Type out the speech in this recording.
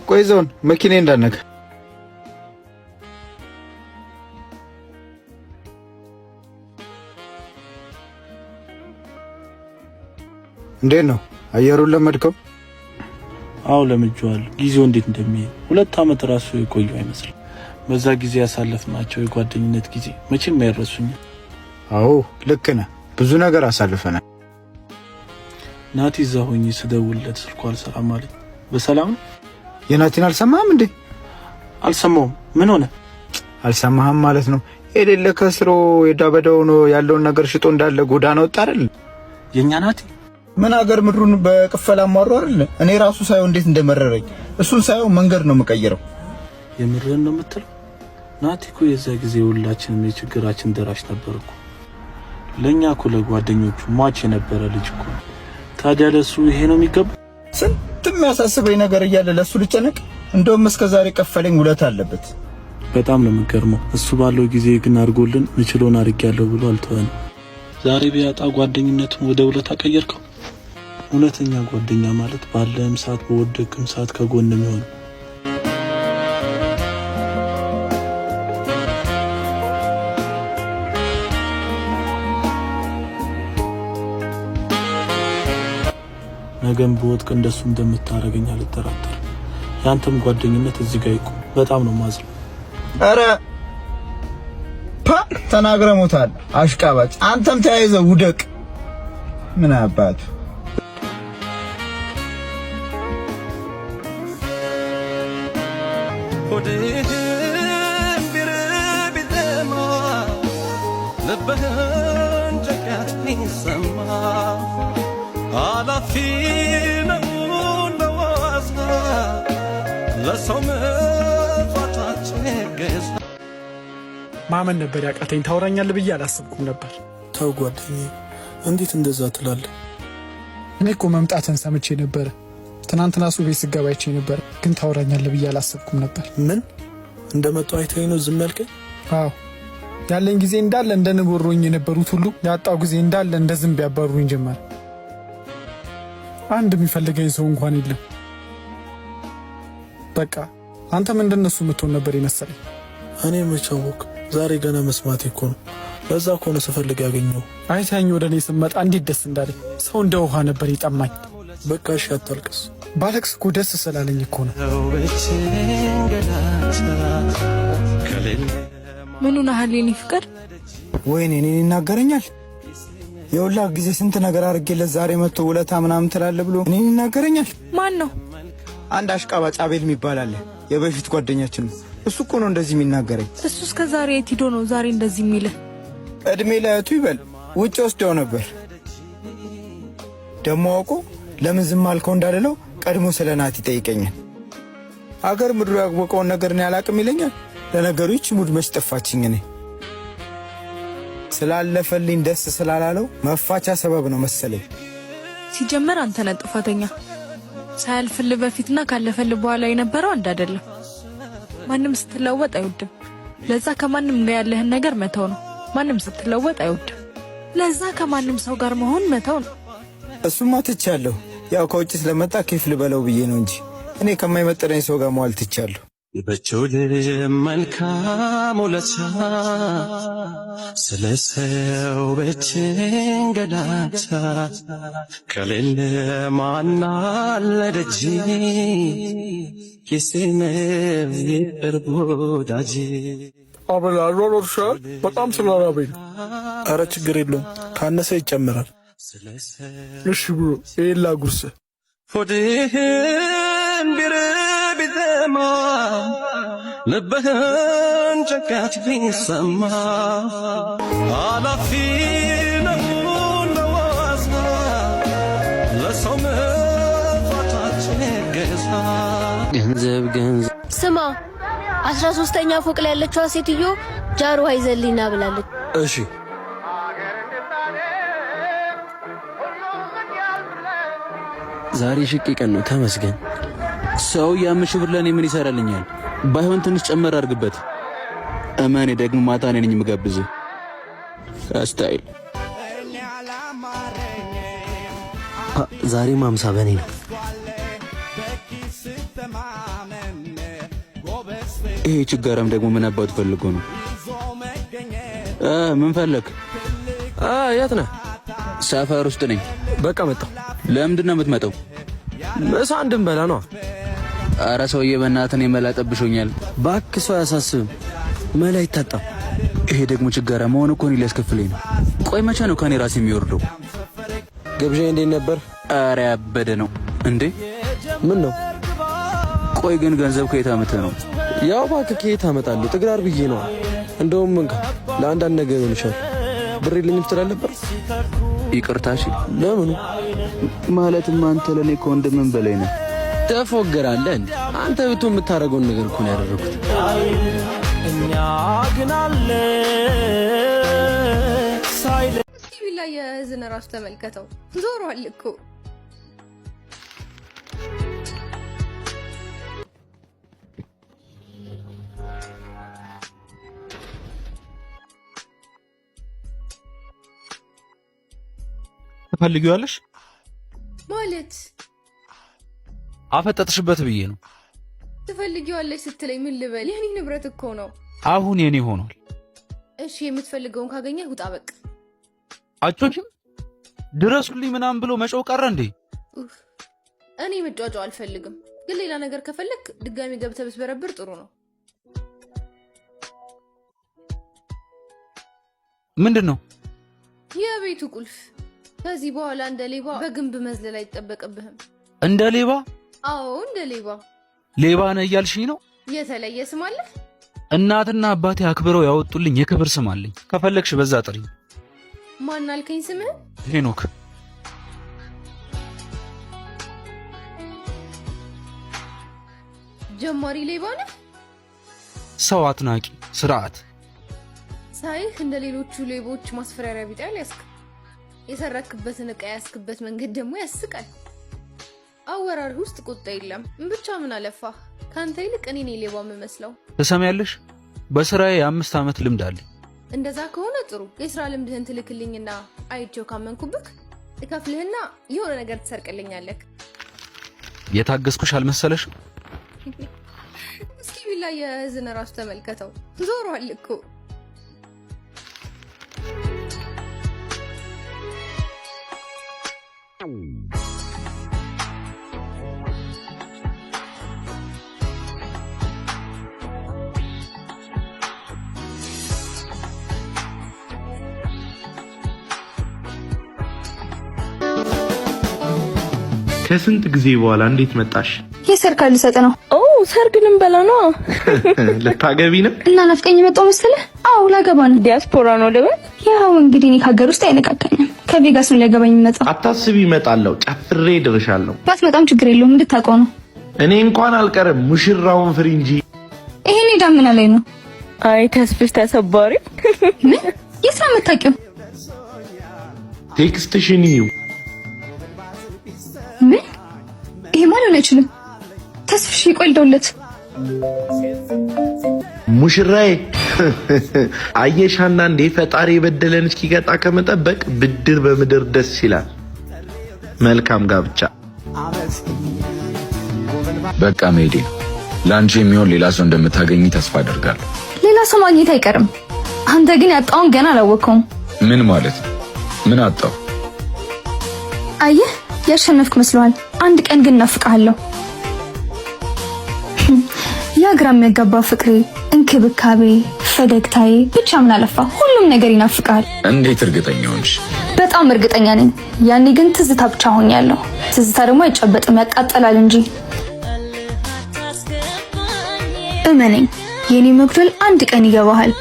ቆይ ዘውን መኪኔ እንዳነካ። እንዴት ነው አየሩን ለመድከው? አዎ ለምጄዋለሁ። ጊዜው እንዴት እንደሚሄድ 2 ዓመት ራሱ የቆየው አይመስልም። በዛ ጊዜ ያሳለፍናቸው የጓደኝነት ጊዜ መቼም አይረሱኝም። አዎ ልክ ነህ። ብዙ ነገር አሳልፈናል። ናቲ እዛ ሆኜ ስደውልለት ስልኩ አልሰራም አለኝ። በሰላም ነው? የናቲን አልሰማህም እንዴ? አልሰማውም። ምን ሆነ? አልሰማህም ማለት ነው። የሌለ ከስሮ የዳበደው ነው ያለውን ነገር ሽጦ እንዳለ ጎዳና ወጣ አይደል? የእኛ ናቲ ምን አገር ምድሩን በቅፈላ አሟሮ አይደል? እኔ ራሱ ሳየው እንዴት እንደመረረኝ እሱን ሳየው መንገድ ነው የምቀይረው። የምርህን ነው የምትለው? ናቲ እኮ የዛ ጊዜ ሁላችንም የችግራችን ደራሽ ነበር እኮ። ለእኛ እኮ ለጓደኞቹ ሟች የነበረ ልጅ እኮ ነው። ታዲያ ለሱ ይሄ ነው የሚገባው? ስንት የሚያሳስበኝ ነገር እያለ ለሱ ልጨነቅ? እንደውም እስከ ዛሬ ቀፈለኝ ውለታ አለበት። በጣም ነው የሚገርመው። እሱ ባለው ጊዜ ግን አድርጎልን ምችሎን አድርጌያለሁ ብሎ አልተወንም። ዛሬ ቢያጣ ጓደኝነቱን ወደ ውለታ ቀየርከው። እውነተኛ ጓደኛ ማለት ባለህም ሰዓት በወደቅም ሰዓት ከጎን የሚሆን። ነገም ብወድቅ እንደሱ እንደምታደርገኝ አልጠራጠርም። ያንተም ጓደኝነት እዚህ ጋር ይቁም። በጣም ነው ማዝነው። ኧረ ፓ ተናግረ ሞታል። አሽቃባጭ አንተም ተያይዘው ውደቅ። ምን አባቱ። ሆድህን ቢርብ ቢጠማ ልብህን ጭንቀት ቢሰማ ኃላፊ ነው ለዋዛ ለሰው መፋታችን ገዛ። ማመን ነበር ያቃተኝ። ታወራኛለህ ብዬ አላሰብኩም ነበር። ተው ጓደኛዬ፣ እንዴት እንደዛ ትላለህ? እኔ እኮ መምጣትን ሰምቼ ነበረ። ትናንትና እሱ ቤት ስገባ አይቼ ነበር፣ ግን ታወራኛለህ ብዬ አላሰብኩም ነበር። ምን እንደመጣሁ አይተኸኝ ነው ዝም ያልከኝ? አዎ፣ ያለኝ ጊዜ እንዳለ እንደ ንብ ወሮኝ የነበሩት ሁሉ ያጣው ጊዜ እንዳለ እንደ ዝንብ ያባሩኝ ጀመር። አንድ የሚፈልገኝ ሰው እንኳን የለም። በቃ አንተም እንደነሱ የምትሆን ነበር የመሰለኝ። እኔ መቼ አወቅሁ? ዛሬ ገና መስማቴ እኮ ነው። ለዛ እኮ ነው ስፈልግ ያገኘው። አይታኝ ወደ እኔ ስመጣ እንዴት ደስ እንዳለኝ። ሰው እንደ ውሃ ነበር የጠማኝ። በቃ እሺ፣ አታልቅስ። ባለቅስ እኮ ደስ ስላለኝ እኮ ነው። ምኑ ናህል የኔ ፍቅር? ወይኔ እኔን ይናገረኛል። የሁላ ጊዜ ስንት ነገር አድርጌለት ዛሬ መጥቶ ውለታ ምናምን ትላለህ ብሎ እኔን ይናገረኛል። ማን ነው? አንድ አሽቃባጭ አቤል የሚባል አለ፣ የበፊት ጓደኛችን ነው። እሱ እኮ ነው እንደዚህ የሚናገረኝ። እሱ እስከ ዛሬ የት ሂዶ ነው ዛሬ እንደዚህ የሚልህ? እድሜ ለእህቱ ይበል ውጭ ወስደው ነበር። ደሞ አውቆ ለምን ዝም አልከው እንዳልለው ቀድሞ ስለ ናት ይጠይቀኛል። አገር ምድሩ ያወቀውን ነገር እኔ አላቅም ይለኛል። ለነገሩ ይቺ mood መች ጠፋችኝ። እኔ ስላለፈልኝ ደስ ስላላለው መፋቻ ሰበብ ነው መሰለኝ። ሲጀመር አንተ ነህ ጥፋተኛ። ሳያልፍልህ በፊትና ካለፈልህ በኋላ የነበረው አንድ አይደለም። ማንም ስትለወጥ አይወድም። ለዛ ከማንም ጋር ያለህን ነገር መተው ነው። ማንም ስትለወጥ አይወድም። ለዛ ከማንም ሰው ጋር መሆን መተው ነው። እሱማ ትቻለሁ። ያው ከውጭ ስለመጣ ኬፍ ልበለው ብዬ ነው እንጂ እኔ ከማይመጥነኝ ሰው ጋር መዋል ትቻለሁ። የበቸው መልካም ውለታ ስለ ሰው በችንገዳታ ከሌለ ማናለ ደጅ የስምህ የቅርብ ወዳጅ። አበላሉ አልወርሻል። በጣም ስላራበኝ ነው። አረ ችግር የለውም፣ ካነሰ ይጨምራል። እሺ ብሮ ይሄን ላጉርስህ። ሆድህን ቢርብ ቢጠማ ልብህን ጭንቀት ቢሰማ ኃላፊ ነው ለዋዛ ለሰው መፋታችን ገዛ። ገንዘብ ገንዘብ። ስማ፣ 13ኛ ፎቅ ላይ ያለችዋ ሴትዮ ጃር ውሃ ይዘልኝና ብላለች። እሺ። ዛሬ ሽቅ ቀን ነው፣ ተመስገን። ሰው የ5,000 ብር ለእኔ ምን ይሰራልኛል? ባይሆን ትንሽ ጨመር አድርግበት። እመኔ ደግሞ ማታ እኔ ነኝ የምጋብዝህ። ስታይል። ዛሬም 50 በኔ ነው። ይሄ ችጋራም ደግሞ ምን አባቱ ፈልጎ ነው? ምን ፈለግ? የት ነህ? ሰፈር ውስጥ ነኝ። በቃ መጣሁ። ለምንድን ነው የምትመጣው? ምሳ እንድንበላ ነዋ። ኧረ ሰውዬ በእናትህ እኔ መላ ጠብሾኛል። እባክህ ሰው አያሳስብም፣ መላ አይታጣም። ይሄ ደግሞ ችጋራ መሆን እኮ እኔን ሊያስከፍለኝ ነው። ቆይ መቼ ነው ከኔ ራስ የሚወርደው? ግብዣ እንዴት ነበር? ኧረ ያበደ ነው እንዴ! ምን ነው? ቆይ ግን ገንዘብ ከየት አመተህ ነው? ያው እባክህ ከየት አመጣለሁ? ጥግራር ብዬ ነዋ። እንደውም እንካ ለአንዳንድ ነገር ይሆንሻል። ብር የለኝም ስትል አልነበር? ይቅርታ። እሺ ለምኑ? ማለትም አንተ ለእኔ ከወንድምም በላይ ነህ። ተፎገራለህ እንዴ? አንተ ብትሆን የምታደርገውን ነገር እኮ ነው ያደረኩት። እስኪ ቢላ የህዝን ራሱ ተመልከተው፣ ዞሯል እኮ። ትፈልጊዋለሽ? ማለት አፈጠጥሽበት ብዬ ነው። ትፈልጊዋለሽ ስትለኝ ምን ልበል? የኔ ንብረት እኮ ነው። አሁን የኔ ሆኗል። እሺ የምትፈልገውን ካገኘህ ውጣ በቃ። አጮሽም ድረሱልኝ ምናምን ብሎ መጮህ ቀረ እንዴ? ኡፍ፣ እኔ መጫጫው አልፈልግም፣ ግን ሌላ ነገር ከፈለክ ድጋሚ ገብተህ ብትበረብር ጥሩ ነው። ምንድን ነው? የቤቱ ቁልፍ። ከዚህ በኋላ እንደ ሌባ በግንብ መዝለል አይጠበቅብህም። እንደ ሌባ? አዎ እንደ ሌባ። ሌባ ነህ እያልሽኝ ነው? የተለየ ስም አለህ? እናትና አባቴ አክብረው ያወጡልኝ የክብር ስም አለኝ። ከፈለግሽ በዛ ጥሪኝ። ማን አልከኝ ስምህን? ሄኖክ። ጀማሪ ሌባ ነህ? ሰው አትናቂ፣ ስርዓት። ሳይህ እንደ ሌሎቹ ሌቦች ማስፈራሪያ ቢጤ አልያዝክም። የሰረክበትን ዕቃ ያስክበት መንገድ ደግሞ ያስቃል። አወራርህ ውስጥ ቁጣ የለም። ብቻ ምን አለፋህ ከአንተ ይልቅ እኔ ነኝ ሌባ የምመስለው። ትሰሚያለሽ? በስራዬ የ5 ዓመት ልምድ አለኝ። እንደዛ ከሆነ ጥሩ። የስራ ልምድህን ትልክልኝና አይቼው ካመንኩብክ እከፍልህና የሆነ ነገር ትሰርቅልኛለህ። የታገስኩሽ አልመሰለሽም? እስኪ ቢላ የህዝን ራሱ ተመልከተው፣ ዞሯል እኮ። ከስንት ጊዜ በኋላ እንዴት መጣሽ? የሰርግ ልሰጥ ነው። ኦ ሰርግ ልንበላ ነው። ልታገቢ ነው? እና ናፍቀኝ የመጣው መሰለህ? አዎ ላገባ ነው። ዲያስፖራ ነው ልበል? ያው እንግዲህ እኔ ከሀገር ውስጥ አይነካካኝም። ከቬጋስ ነው ሊያገባኝ የሚመጣው። አታስቢ፣ እመጣለሁ። ጨፍሬ ድርሻለሁ። ባትመጣም ችግር የለውም እንድታውቀው ነው። እኔ እንኳን አልቀርም፣ ሙሽራውን ፍሪ እንጂ። ይሄኔ ዳመና ላይ ነው። አይ ተስፍሽ ተሰባሪ። ምን? የት ነው የምታውቂው? text ሽን እዩ። ምን? ይሄማ ሊሆን አይችልም። ተስፍሽ ይቆልደውለት ሙሽራዬ አየሽ፣ አንዳንዴ ፈጣሪ የበደለን እስኪቀጣ ከመጠበቅ ብድር በምድር ደስ ይላል። መልካም ጋብቻ። በቃ መሄዴ ነው። ለአንቺ የሚሆን ሌላ ሰው እንደምታገኝ ተስፋ አደርጋለሁ። ሌላ ሰው ማግኘት አይቀርም። አንተ ግን ያጣውን ገና አላወቅከውም። ምን ማለት ነው? ምን አጣው? አየህ፣ ያሸነፍክ መስሎሃል። አንድ ቀን ግን እናፍቅሃለሁ። ያ ግራ የሚያጋባ ፍቅሬ፣ እንክብካቤ፣ ፈገግታዬ ብቻ ምን አለፋ ሁሉም ነገር ይናፍቃል። እንዴት እርግጠኛ ሆንሽ? በጣም እርግጠኛ ነኝ። ያኔ ግን ትዝታ ብቻ ሆኛለሁ። ትዝታ ደግሞ አይጨበጥም፣ ያቃጠላል እንጂ። እመነኝ፣ የኔ መጉደል አንድ ቀን ይገባሃል።